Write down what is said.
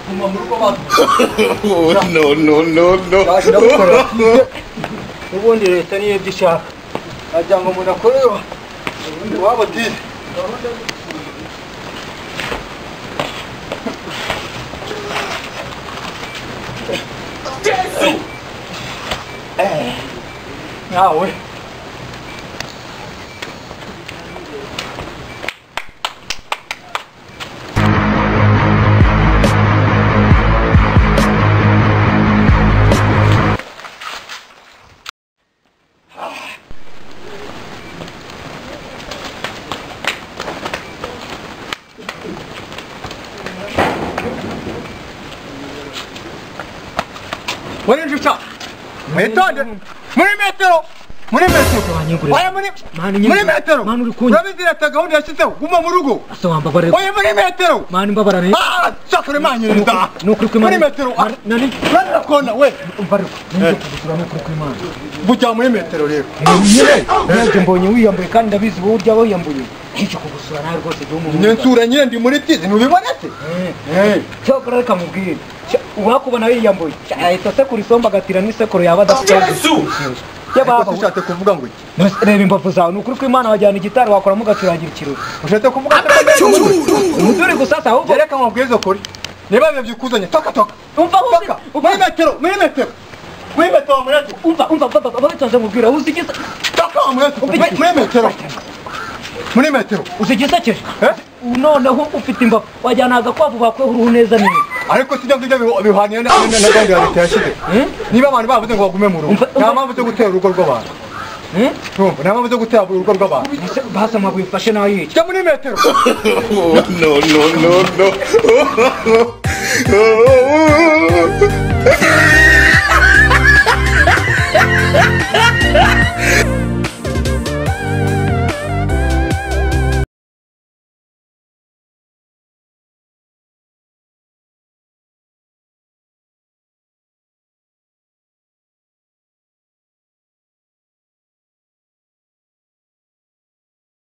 Guma mu rugo bantu. No no no no. Ubundi leta niyo ibyo ishaka. Ajya ngo umuntu akorere ubundi waba dize. Jesu. Nawe. Mwitonde muri metero muri metero oya muri muri metero urabizi leta gahunda yashyizeho guma mu rugo oya muri metero mani mbabara ne ah sakure manyiriza nukuri kw'Imana muri metero nani urabona kona we umva nje kugusura nukuri kw'Imana bujya muri metero rero nje mbonye wiyambuye kandi ndabizi wowe urya wiyambuye nje kugusura nawe rwose je umuntu nyensura nyine ndi muri tizi ntubibona se cyokora reka mubwire uwakubona wiyambuye ahita asekura isombe agatira n'isekuru yaba adafite. Yaba ushatse kuvuga ngo iki? Reba imbavu zawe nukuri kw'Imana wajyana igitari wakoramo ugacurangira ikirori. Ushatse kuvuga umuduri gusa ahubwo reka nkubwize ukuri niba biba byikuzanye toka toka umva toka muri metero muri metero muri metero muri metero umva umva umva batanze mubwira uzigize toka muri metero muri metero uzigisekeje noneho ufite imbavu wajyana agakwavu bakweho uruhu neza neza. Ariko sijya ngibyo bihwaniye na gahunda ya leta yashyize. Niba abantu bavuze ngo bagume mu rugo nta mpamvu zo gutera urugo rw'abantu. Nta mpamvu zo gutera urugo rw'abantu. Basa amabuye ufashe nayo iki? Jya muri metero. No no no no.